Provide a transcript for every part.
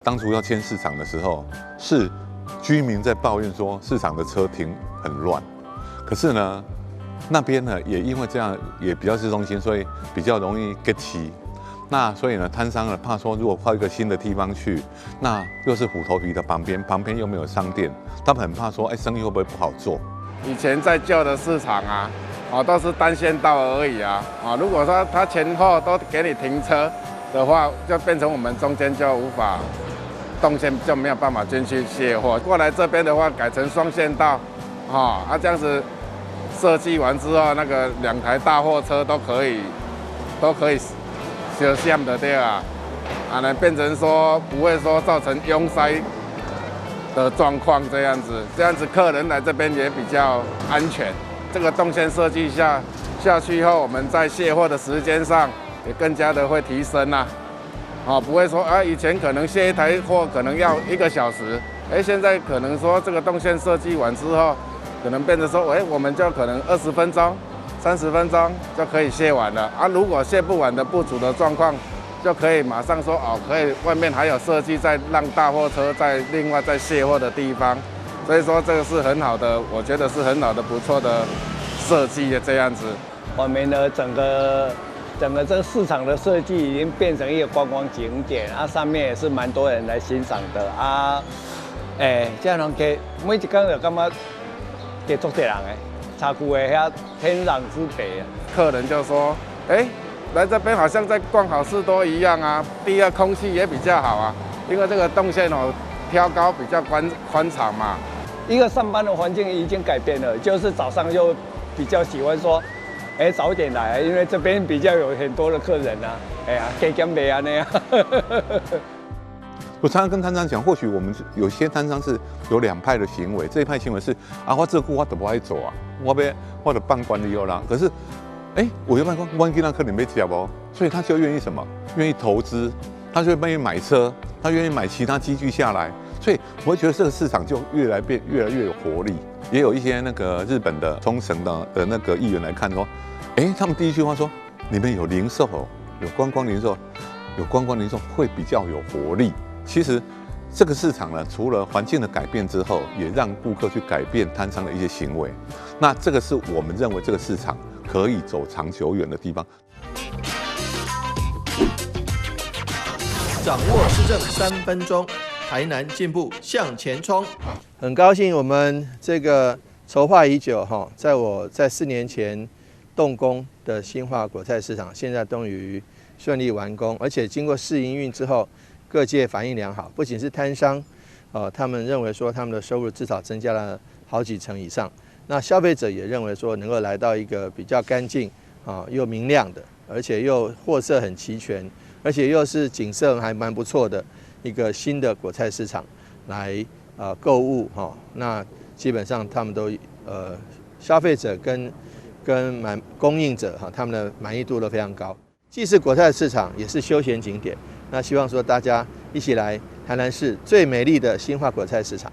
当初要迁市场的时候，是居民在抱怨说市场的车停很乱，可是呢，那边呢也因为这样也比较市中心，所以比较容易结市。那所以呢，摊商呢怕说如果换一个新的地方去，那又是虎头皮的旁边，旁边又没有商店，他们很怕说，哎，生意会不会不好做？以前在旧的市场啊，都是单线道而已啊，如果说他前后都给你停车的话，就变成我们中间就无法动线，就没有办法进去卸货。过来这边的话，改成双线道，这样子设计完之后，那个两台大货车都可以相闪的对啊，那变成说不会说造成拥塞的状况，这样子客人来这边也比较安全。这个动线设计下去以后，我们在卸货的时间上也更加的会提升啦。不会说啊，以前可能卸一台货可能要1个小时，现在可能说这个动线设计完之后，可能变成说，我们就可能20分钟、30分钟就可以卸完了啊。如果卸不完的不足的状况，就可以马上说可以外面还有设计在让大货车在另外再卸货的地方，所以说这个是很好的，我觉得是很好的不错的设计的这样子。我们的整个这个市场的设计已经变成一个观光景点啊，上面也是蛮多人来欣赏的啊。这样人每一天就感觉加足济人的，差距的遐天壤之别啊。客人就说，来这边好像在逛好市多一样啊。第二，空气也比较好啊，因为这个动线挑高比较宽敞嘛。一个上班的环境已经改变了，就是早上就比较喜欢说，早点来，因为这边比较有很多的客人啊。哎呀，加减袂按呢啊。我常常跟摊商讲，或许我们有些摊商是有两派的行为，这一派行为是啊，我这久我都不爱做啊，我就放管理啦。可是，我一般讲，我囡仔可能欲食无，所以他就愿意什么？愿意投资，他就愿意买车，他愿意买其他机具下来。所以我会觉得这个市场就越来越有活力。也有一些那个日本的冲绳的那个议员来看说，他们第一句话说，你们有零售，有观光零售，有观光零售会比较有活力。其实这个市场呢，除了环境的改变之后，也让顾客去改变摊商的一些行为。那这个是我们认为这个市场可以走长久远的地方。掌握市政3分钟，台南进步向前冲。很高兴我们这个筹划已久哈，在我在4年前动工的新化果菜市场，现在终于顺利完工，而且经过试营运之后，各界反应良好，不仅是摊商，他们认为说他们的收入至少增加了好几成以上。那消费者也认为说能够来到一个比较干净又明亮的，而且又货色很齐全，而且又是景色还蛮不错的一个新的果菜市场来购物哈。那基本上他们都消费者跟满供应者哈，他们的满意度都非常高。既是果菜市场，也是休闲景点。那希望说大家一起来台南市最美丽的新化果菜市场。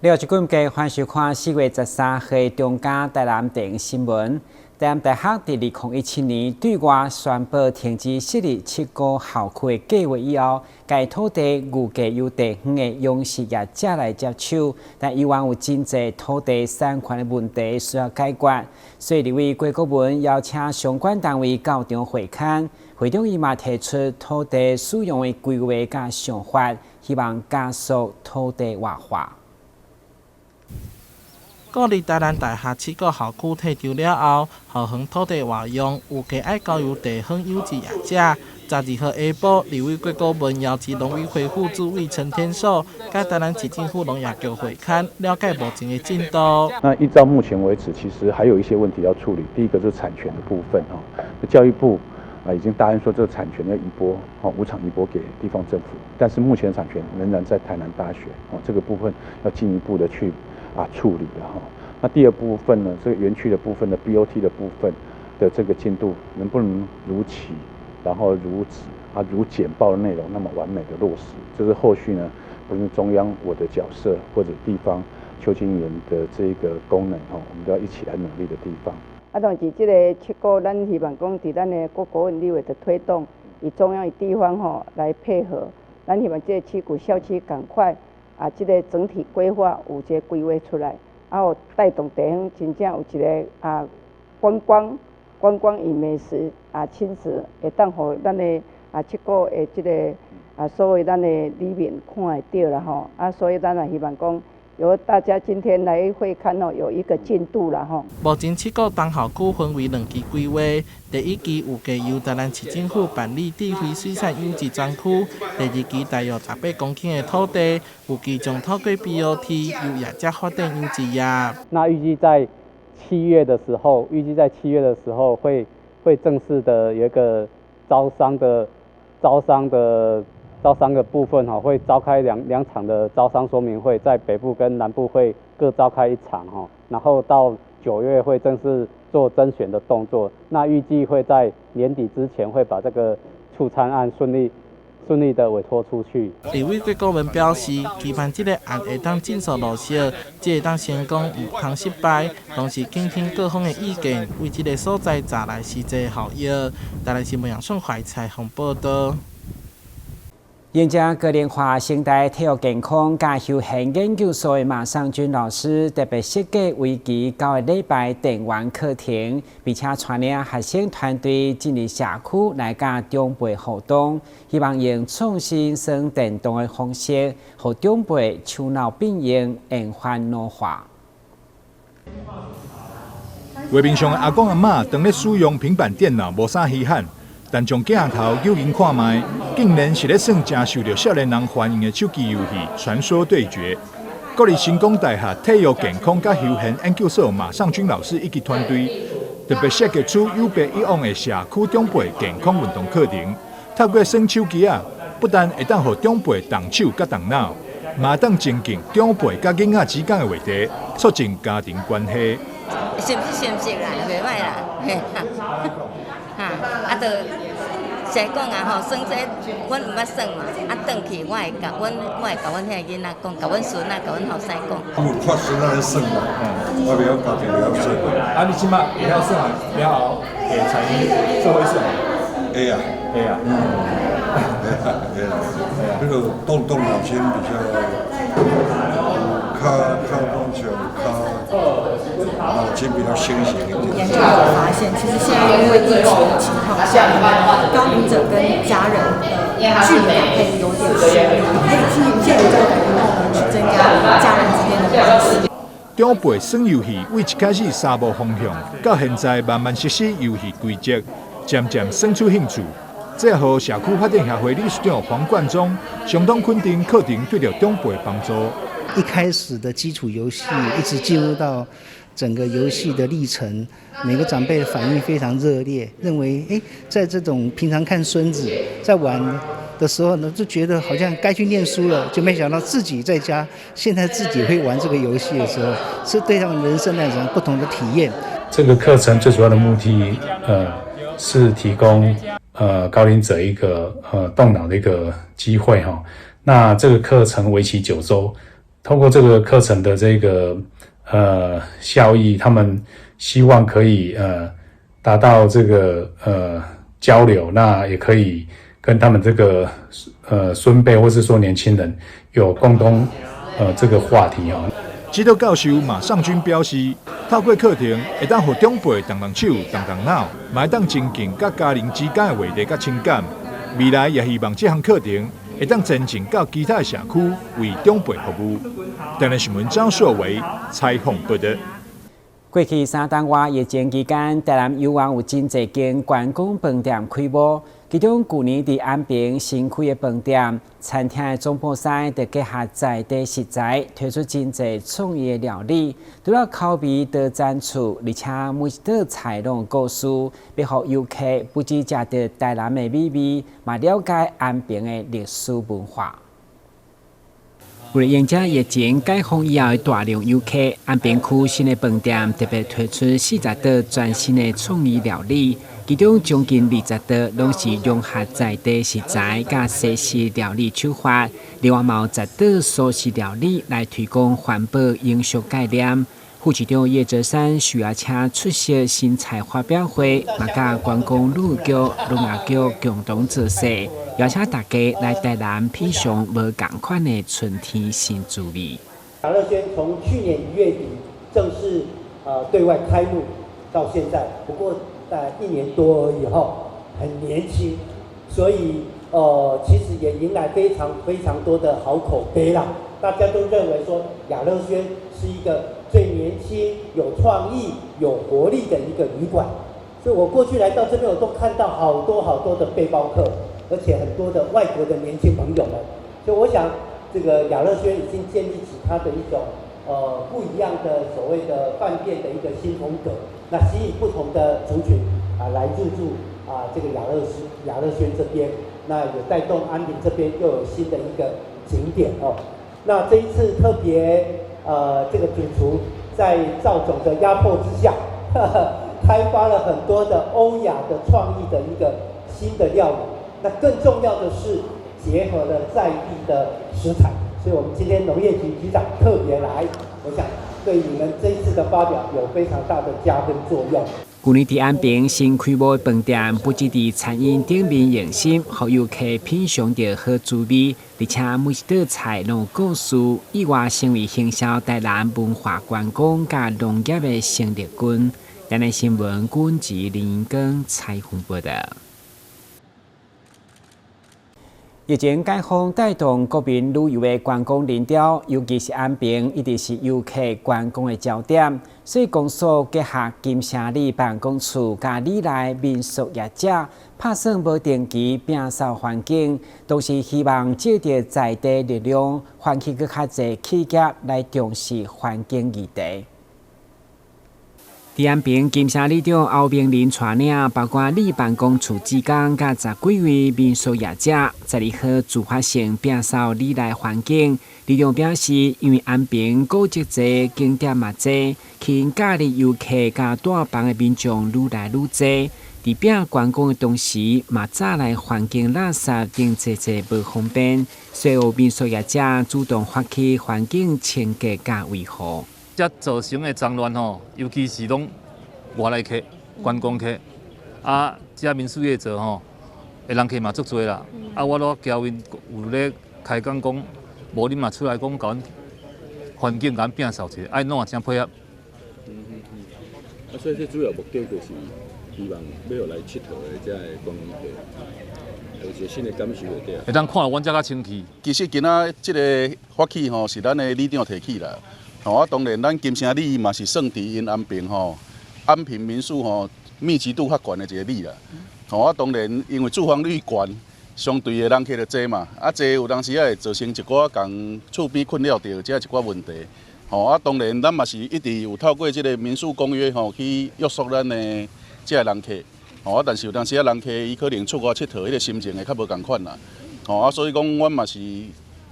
了，这几日欢迎收看4月13号中嘉台南电新闻。台南大学伫2017年对外宣布停止设立7个校区的计划以后，该土地预计由地方的养殖业者来接手，但依然有真济土地产权的问题需要解决。所以，立委郭国文邀请相关单位到场会勘，会长伊嘛提出土地使用的规划佮想法，希望加速土地活化。国立台南大学7个校区退场了后，校园土地活用预计爱交由地方有志业者。12号下晡，立委郭国文邀请农委会副主委陈天寿，佮台南市政府农业局会勘，了解目前的进度。那依照目前为止，其实还有一些问题要处理。第一个就是产权的部分哈，教育部已经答应说这个产权要移拨，无偿移拨给地方政府，但是目前产权仍然在台南大学，这个部分要进一步的去处理的哈。那第二部分呢，这个园区的部分的 BOT 的部分的这个进度能不能如期，然后如质啊，如簡報的內容那麼完美的落實，這是後續呢，不論是中央我的角色或者地方邱清員的這個功能，吼，我們都要一起來努力的地方。啊，但是這个七股，咱希望講佇咱的國國文立委的推動，以中央與地方吼來配合，咱希望這个七股校區趕快啊，這个整體規劃有一个規劃出來，啊，有帶動地方真正有一个啊觀光、觀光與美食啊親子，會當予咱的啊七股的這个啊所謂咱的里面看會著啦吼，啊，所以咱也希望講，由大家今天來會看哦，有一個進度啦吼。目前七股東校區分為兩期規劃，第一期預計由台南市政府辦理智慧水產養殖專區，第二期大約18公頃的土地，預計將透過 BOT 由業者發展養殖業。那預計在七月的時候，預計在七月的時候會正式的有一個招商的部分哈，會召開兩場的招商說明會，在北部跟南部會各召開一場哈，然後到9月會正式做甄選的動作。那預計會在年底之前會把這個促參案順利的委託出去。立委郭國文表示，期盼這个案會當盡速落實，才會當成功，毋通失敗。同時傾聽各方的意見，為這个所在帶來實際效益。台南新聞楊順懷採訪報道。迎接高齡化生態體育健康佮休閒研究所的馬尚君老師特別設計為期9個禮拜電玩課程，並且帶領學生團隊進入社區來佮長輩互動，希望用創新耍電動的方式，予長輩手腦並用，延緩老化。畫面上的阿公阿嬤當咧使用平板電腦，無啥稀罕。但將鏡頭扭緊看覓，竟然是咧耍誠受著少年人歡迎的手機遊戲《傳說對決》。國立成功大學體育健康佮休閒研究所馬尚君老師以及團隊，特別設計出有別以往的社區長輩健康運動課程。透過耍手機仔，不但會當予長輩動手佮動腦，嘛會當增進長輩佮囡仔之間的話題，促進家庭關係。熟悉熟悉啦，袂䆀啦，嘿，哈，啊，就實講啊吼，耍這阮毋捌耍嘛，啊，轉去我會共阮遐囡仔講，共阮孫仔、共阮後生講。有看孫仔咧耍嘛，我袂曉家己袂曉耍。啊，你這馬會曉耍了後，會參與做伙耍？會啊，會啊，嗯，會啊，會啊，彼个動動腦筋比較較講像較腦筋比較清醒一點。研究有發現，其實現在因為疫情的情況下，高齡者跟家人的距離感會有點疏離，可以借由這個活動呢，去增加家人之間的關係。長輩耍遊戲，對一開始三無方向，到現在慢慢熟悉遊戲規則，漸漸耍出興趣。這予社區發展協會理事長黃冠中相當肯定課程對著長輩幫助。一開始的基礎遊戲，一直進入到整個遊戲的歷程，每個長輩的反應非常熱烈，認為在這種平常看孫子在玩的時候呢，就覺得好像該去念書了，就沒想到自己在家，現在自己會玩這個遊戲的時候，是對他們人生來講不同的體驗。這個課程最主要的目的，是提供高齡者一個動腦的一個機會哈。那這個課程為期9週，透過這個課程的這個效益，他們希望可以達到這個交流，那也可以跟他們這個孫輩或是說年輕人有共同這個話題哦。指導教授馬尚君表示，透過課程會當予長輩動動手、動動腦，嘛會當增進佮家人之間的話題佮情感。未來也希望這項課程會當前進到其他社區，為長輩服務。台南新聞張碩維採訪報道。過去3冬外疫情期間，台南猶原有真濟間觀光飯店開幕。其中舊年佇安平新開的飯店、餐廳的總鋪師就結合在地食材，推出真濟創意的料理，除了口味多層次，而且每一道菜攏有故事，欲予遊客不只食著台南的美味，嘛了解安平的歷史文化。為了迎接疫情解封以後的大量遊客，安平區新的飯店特別推出40道全新的創意料理。其中將近20道攏是融合在地食材佮西式料理手法，另外嘛有10道素食料理來推廣環保飲食概念。副市長葉哲山受邀請出席新菜發表會，嘛佮觀光旅局、農業局共同做勢，邀請大家來台南品嚐無仝款的春天新滋味。雅樂軒從去年1月底正式對外開幕到現在，不過在一年多而已吼，很年輕，所以其實也迎來非常非常多的好口碑啦。大家都認為說雅樂軒是一個最年輕、有創意、有活力的一個旅館，所以我過去來到這邊，我都看到好多好多的背包客，而且很多的外國的年輕朋友們。所以我想，這個雅樂軒已經建立起它的一種不一樣的所謂的飯店的一個新風格，那吸引不同的族群啊來入住啊這個雅樂軒這邊，那也帶動安平這邊又有新的一個景點哦。那這一次特別這個主廚在趙總的壓迫之下，開發了很多的歐亞的創意的一個新的料理。那更重要的是結合了在地的食材，所以我們今天農業局局長特別來，我想對你們這一次的發表有非常大的加分作用。舊年佇安平新開幕的飯店，不只佇餐飲頂面用心，予遊客品嚐著好滋味，而且每一道菜攏有故事，意外成為行銷台南文化觀光佮農業的生力軍。台南新聞，郭吉林根採訪報導。疫情解封帶動國民旅遊的觀光人潮，尤其是安平，一直是遊客觀光的焦點。所以公所結合金城里辦公處佮里內民宿業者，拍算無定期摒掃環境，都是希望借著在地力量，喚起閣較濟企業來重視環境議題。佇安平金城里長歐明林帶領，包括里辦公處職工佮10幾位民宿業者，12號自發性摒掃里內環境。里長表示，因為安平古蹟濟、景點嘛濟，吸引假日遊客佮住房的民眾愈來愈濟。佇拼觀光的同時，嘛帶來環境垃圾等濟濟無方便，所以有民宿業者主動發起環境清潔佮維護。這造成的髒亂吼，尤其是攏外來客、觀光客，啊，這民宿業者吼，的人客嘛足濟啦。啊，我攏交𪜶有咧開講講，無恁嘛出來講，共阮環境共阮摒掃一下，愛弄也誠配合。啊，所以這主要目的就是希望欲予來𨑨迌的這个觀光客有一個新的感受就對。會當看阮遮較清氣。其實今仔這個發起吼，是咱的里長提起啦。吼啊，當然咱金城里嘛是算佇𪜶安平吼，安平民宿吼密集度較懸的一個里啦。吼啊，當然因為住房率懸，相對的人客就濟嘛，啊濟有當時仔會造成一寡仝厝邊困擾著這一寡問題。吼啊，當然咱嘛是一直有透過這個民宿公約吼去約束咱的這个人客。吼啊，但是有當時仔人客伊可能出外𨑨迌，彼個心情會較無仝款啦。吼啊，所以講阮嘛是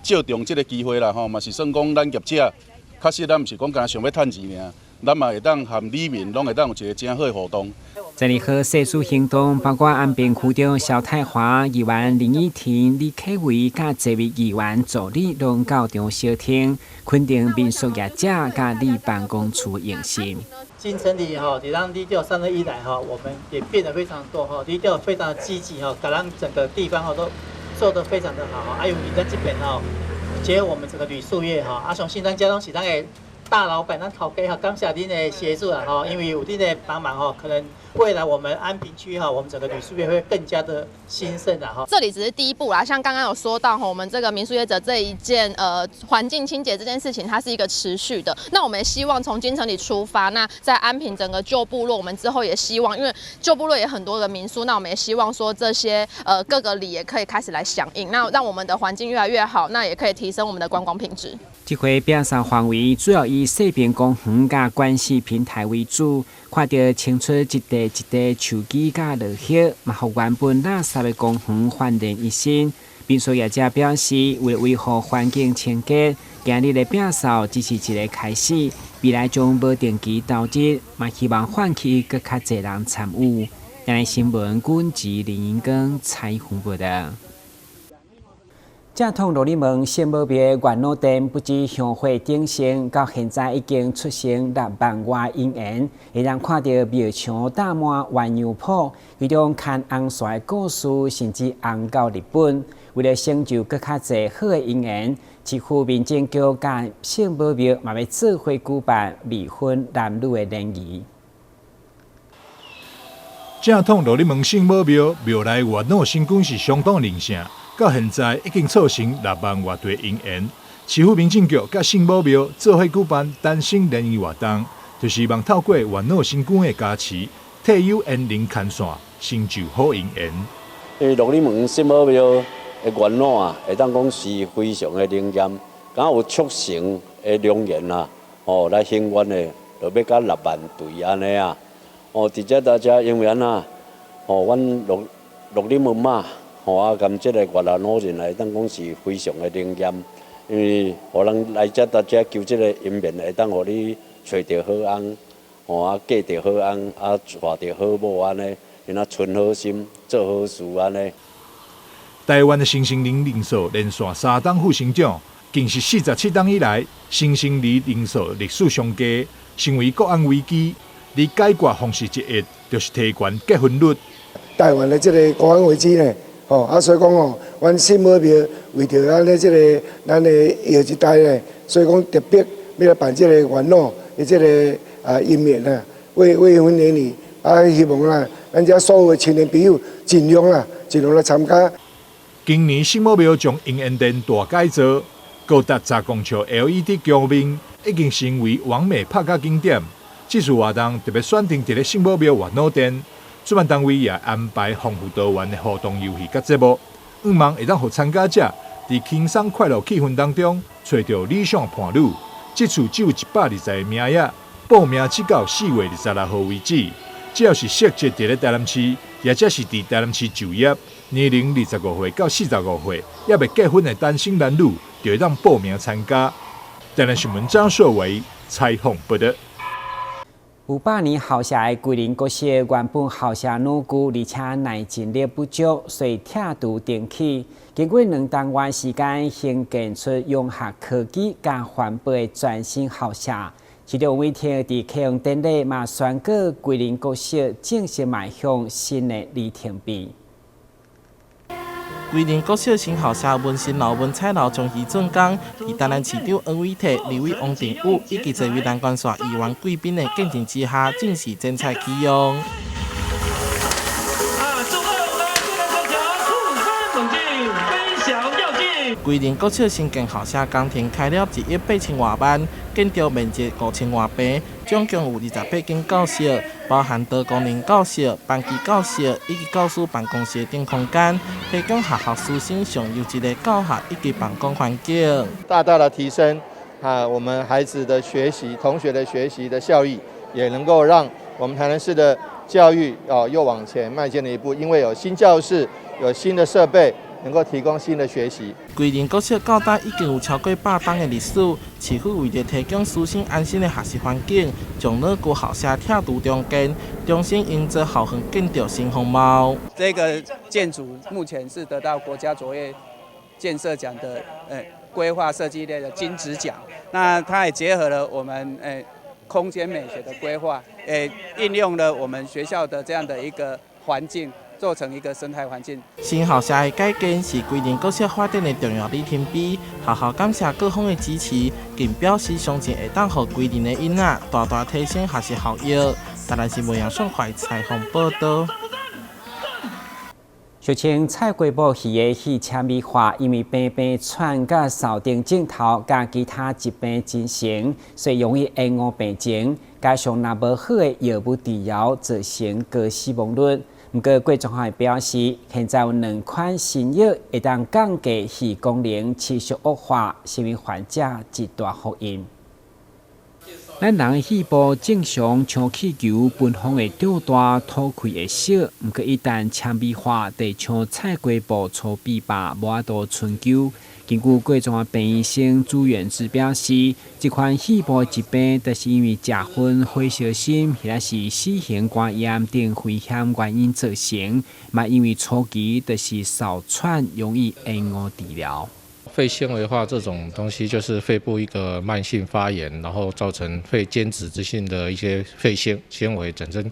借重這個機會啦，吼嘛是算講咱業者。確實，咱毋是講干焦想欲趁錢爾，咱嘛會當和里民攏會當有一個誠好的互動。12號社區行動，包括安平區長蕭泰華、議員林依婷、李啟維佮濟位議員助理攏到場相聽，肯定民宿業者佮里辦公處用心。金城里吼，佇咱里長上任以來吼，我們也變得非常多吼，里長非常的積極吼，共咱整個地方吼都做得非常的好。啊，尤其咱這邊吼。結合我們這個旅宿業哈，啊，相信咱遮攏是咱的大老闆，咱頭家哈，感謝恁的協助啦哈，因為有恁的幫忙哈，可能未來我們安平區哈，我們整個旅宿業會更加的興盛啦哈。這裡只是第一步啦，像剛剛有說到哈，我們這個民宿業者這一件環境清潔這件事情，它是一個持續的。那我們也希望從金城里出發，那在安平整個舊部落，我們之後也希望，因為舊部落也很多的民宿，那我們也希望說這些各個里也可以開始來響應，那讓我們的環境越來越好，那也可以提升我們的觀光品質。這回摒掃範圍主要以世平公園佮觀視平台為主，看著清出一塊一塊樹枝佮落葉，嘛予原本垃圾的公園煥然一新。民宿業者表示，為了維護環境清潔，今日的摒掃只是一個開始，未來將無定期投入，嘛希望喚起閣較濟人參與。台新聞軍及林英庚採訪報道。正統鹿耳門聖母廟月老殿不止香火鼎盛，到現在已經出生6萬外姻緣，會當看著廟牆搭滿鴛鴦譜，其中牽紅線的故事甚至紅到日本。為了成就閣較濟好的姻緣，市府民政局佮聖母廟嘛欲做伙舉辦未婚男女的聯誼。正統鹿耳門聖母廟廟內月老神君是相當靈聖。到現在已經促成6萬外對姻緣。市府民政局佮聖母廟做伙舉辦單身聯誼活動，就是希望透過月老神君的加持，替有緣人牽線，成就好姻緣。因為鹿耳門聖母廟的月老啊，會當講是非常的靈驗，敢有促成的良緣啊，哦，來行願的，就欲到6萬對按呢啊。哦，佇遮大家因為按怎，哦，阮鹿耳門媽。吼啊，佮這個月老老人會當講是非常的靈驗，因為予人來遮大家求這個姻緣，會當予你揣著好翁，吼啊嫁著好翁，啊娶著好某按呢，然後存好心，做好事按呢。台灣的新生兒人數連續三冬負成長，近是47冬以來，新生兒人數歷史上低，成為國安危機。而解決方式之一，就是提懸結婚率。台灣的這個國安危機呢？吼啊，所以講吼，阮聖母廟為著咱的這个咱的下一代呢，所以講特別欲來辦這個月老的這个啊姻緣啊，未婚聯誼啊，希望啦，咱遮所有的青年朋友盡量啦，盡量來參加。今年聖母廟將姻緣殿大改造，高達10公尺 LED 橋面，已經成為網美拍卡景點。這次活動特別選定佇咧聖母廟月老殿。主辦單位也安排豐富多元的互動遊戲佮節目，向望會當予參加者佇輕鬆快樂氣氛當中，揣著理想伴侶。這次只有120個名額，報名至到4月26號為止。只要是設籍佇咧台南市，抑者是佇台南市就業，年齡25歲到45歲，猶未結婚的單身男女，就會當報名參加。台南新聞張碩偉採訪報導。有百年校舍的歸仁國小原本校舍老舊，而且耐震力不足，所以拆除重起。經過2冬外時間，興建出融合科技佮環保的全新校舍。市長委託佇啟用典禮嘛宣告歸仁國小正式邁向新的里程碑。歸仁國小新校舍文心樓、文采樓終於竣工，佇台南市長黃偉哲、立委王定宇以及這位南關縣議員貴賓的見證之下，正式剪彩啟用。啊，祝賀我們歸仁國小突飛猛進，飛翔躍進。歸仁國小新建校舍工程開了1億8千外萬，建築面積5000外坪，總共有28間教室，包含多功能教室、班級教室以及教師辦公室等空間，提供學校師生上優質的教學以及辦公環境，大大的提升啊我們孩子的學習、同學的學習的效益，也能夠讓我們台南市的教育啊又往前邁進了一步，因為有新教室、有新的設備。能夠提供新的學習。歸仁國小到今已經有超過100冬的歷史，市府為著提供師生安心的學習環境，將老舊校舍拆除重建，重新營造校園建築新風貌。這個建築目前是得到國家卓越建設獎的規劃設計類的金質獎。那它也結合了我們空間美學的規劃，應用了我們學校的這樣的一個環境。做成一個生態環境。新校舍的改建是歸仁國小發展的重要里程碑。學校感謝各方的支持，更表示相信會當予歸仁的囡仔大大提升學習效益。台南新聞楊順懷採訪報導。俗稱菜瓜布魚的肺纖維化，因為病病傳佮掃定症頭佮其他疾病進行，所以容易延誤病情。加上若無好的藥物治療，造成高死亡率。毋過，郭總會表示，現在有兩款新藥會當降低肺功能持續惡化，成為患者一大福音。咱人的肺部正常像氣球奔風會長大，吐氣會小。毋過一旦纖維化，就像菜瓜布粗鄙吧，無法度伸縮。根據貴莊病醫生朱遠志表示，這款肺部疾病，就是因為食薰、火燒心，或者是 C 型肝炎等危險原因造成，嘛因為初期就是嗽喘，容易延誤治療。肺纖維化這種東西，就是肺部一個慢性發炎，然後造成肺間質性的一些肺纖維產生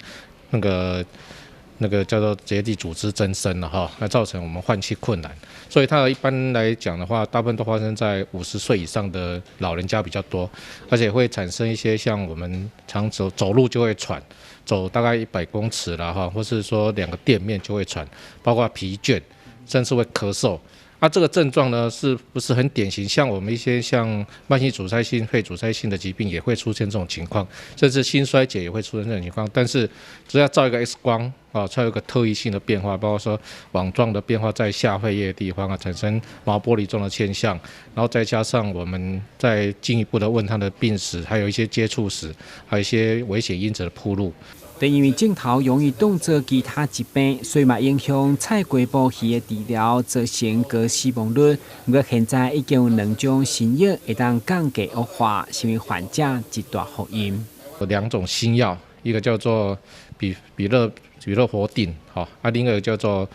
那個叫做結締組織增生了哈，那造成我們換氣困難。所以它一般來講的話，大部分都發生在50歲以上的老人家比較多，而且會產生一些像我們常走走路就會喘，走大概100公尺了哈，或是說兩個店面就會喘，包括疲倦，甚至會咳嗽。啊，這個症狀呢，是不是很典型？像我們一些像慢性阻塞性肺阻塞性的疾病也會出現這種情況，甚至心衰竭也會出現這種情況。但是只要照一個 X 光啊，才有一個特異性的變化，包括說網狀的變化在下肺葉的地方啊，產生毛玻璃狀的現象，然後再加上我們再進一步的問他的病史，還有一些接觸史，還有一些危險因子的暴露。但因為症頭容易當做其他疾病，所以嘛影響菜瓜布魚的治療，造成高死亡率。不過現在已經有兩種新藥會當降低惡化，成為患者一大福音。有兩種新藥，一個叫做比勒活定，哈，啊，另一個叫做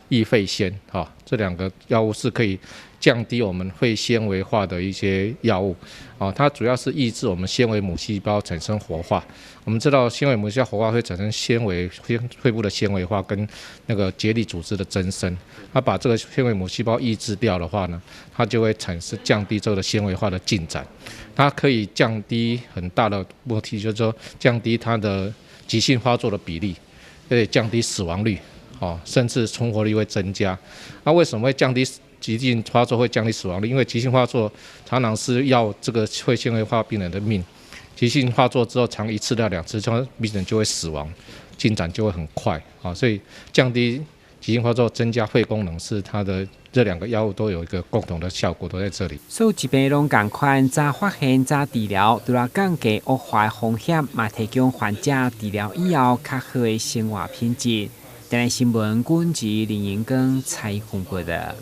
益肺仙，哈，這兩個藥物是可以降低我們肺纖維化的一些藥物，啊，它主要是抑制我們纖維母細胞產生活化。我們知道纖維母細胞活化會產生纖維肺部的纖維化跟那個結締組織的增生。它把這個纖維母細胞抑制掉的話呢，它就會產生降低這個纖維化的進展。它可以降低很大的問題，就是說降低它的急性發作的比例，而且降低死亡率，哦，甚至存活率會增加。那為什麼會降低？急性發作會降低死亡率，因為急性發作常常是要這個肺纖維化病人的命。急性發作之後，常一次到兩次，病人就會死亡，進展就會很快啊。所以降低急性發作、增加肺功能，是它的這兩個藥物都有一個共同的效果，都在這裡。所有疾病攏仝款，早發現、早治療，除了降低惡化風險，嘛提供患者治療以後較好的生活品質。電視新聞，阮是林英光採訪報道。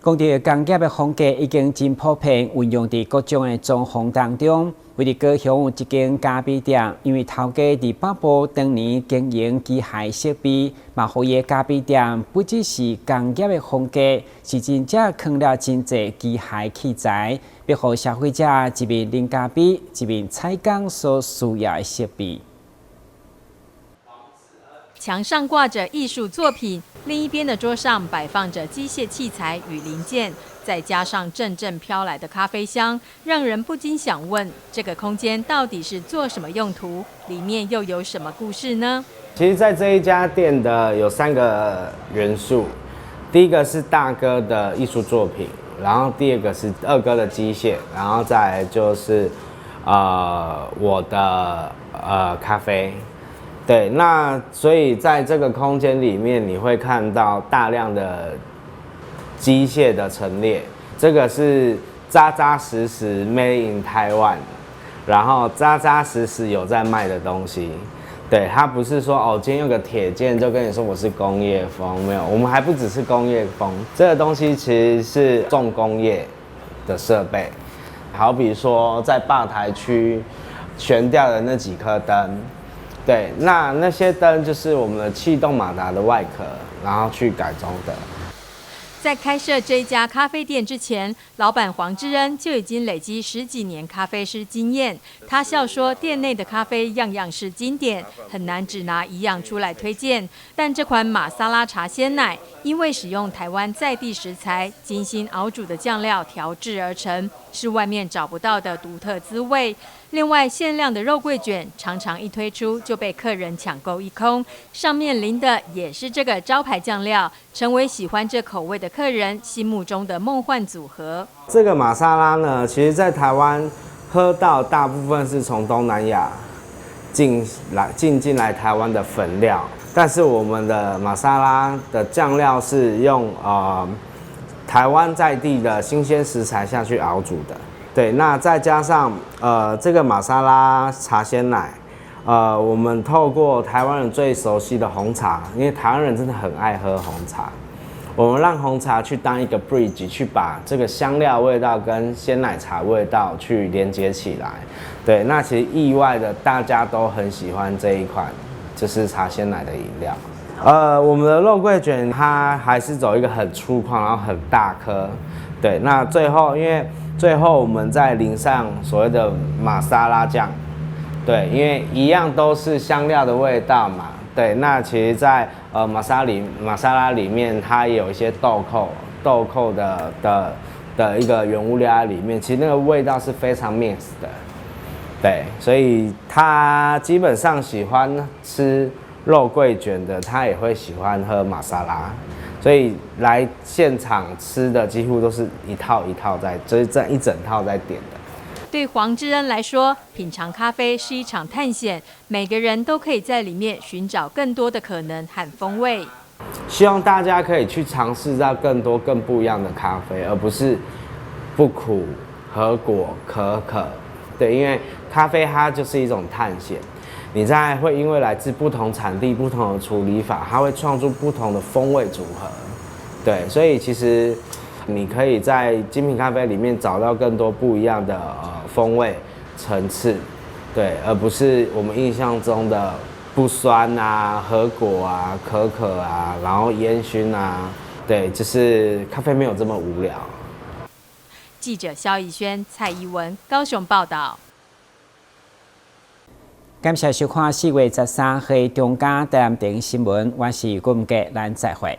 講到工業的風格已經真普遍運用佇各種的裝潢當中。位佇高雄有一間咖啡店，因為頭家佇北部當年經營機械設備，嘛予伊的咖啡店不只是工業的風格，是真正囥了真濟機械器材，欲予消費者一面啉咖啡，一面採工所需要的設備。牆上掛着藝術作品，另一邊的桌上擺放着機械器材與零件，再加上陣陣飄來的咖啡香，讓人不禁想問：這個空間到底是做什麼用途？裡面又有什麼故事呢？其實，在這一家店的有三個元素，第一個是大哥的藝術作品，然後第二個是二哥的機械，然後再來就是我的咖啡。對，那所以在這個空間裡面，你會看到大量的機械的陳列，這個是扎扎實實 Made in Taiwan，然後扎扎實實有在賣的東西。對，它不是說哦，今天用個鐵件就跟你說我是工業風，沒有，我們還不只是工業風，這個東西其實是重工業的設備，好比說在吧台區懸吊的那幾顆燈。對，那些燈就是我們的氣動馬達的外殼，然後去改裝的。在開設這家咖啡店之前，老闆黃之恩就已經累積十幾年咖啡師經驗。他笑說，店內的咖啡樣樣是經典，很難只拿一樣出來推薦。但這款瑪莎拉茶鮮奶，因為使用台灣在地食材精心熬煮的醬料調製而成，是外面找不到的獨特滋味。另外，限量的肉桂卷常常一推出就被客人搶購一空，上面淋的也是這個招牌醬料，成為喜歡這口味的客人心目中的夢幻組合。這個瑪莎拉呢，其實在台灣喝到大部分是從東南亞進來台灣的粉料，但是我們的瑪莎拉的醬料是用台灣在地的新鮮食材下去熬煮的。對，那再加上這個瑪莎拉茶鮮奶，我們透過台灣人最熟悉的紅茶，因為台灣人真的很愛喝紅茶，我們讓紅茶去當一個 bridge，去把這個香料味道跟鮮奶茶味道去連接起來。對，那其實意外的大家都很喜歡這一款，就是茶鮮奶的飲料。我們的肉桂捲它還是走一個很粗獷，然後很大顆。對，那最後因為最後我們再淋上所謂的瑪莎拉醬，對，因為一樣都是香料的味道嘛。對，那其實在瑪莎拉裡面，它也有一些豆蔻的一個原物料在裡面，其實那個味道是非常 mix 的。對，所以他基本上喜歡吃肉桂捲的，他也會喜歡喝瑪莎拉，所以來現場吃的幾乎都是一套一套在，就是這一整套在點的。對黃智恩來說，品嘗咖啡是一場探險，每個人都可以在裡面尋找更多的可能和風味。希望大家可以去嘗試到更多更不一樣的咖啡，而不是不苦、核果、可可。對，因為咖啡它就是一種探險，你在會因為來自不同產地、不同的處理法，它會創出不同的風味組合。對，所以其實你可以在精品咖啡裡面找到更多不一樣的風味層次，對，而不是我們印象中的不酸啊、核果啊、可可啊，然後煙燻啊，對，就是咖啡沒有這麼無聊。記者蕭逸軒、蔡宜文高雄報道。感謝收看4月13號中嘉台南電視新聞，我是郭文傑，咱再會。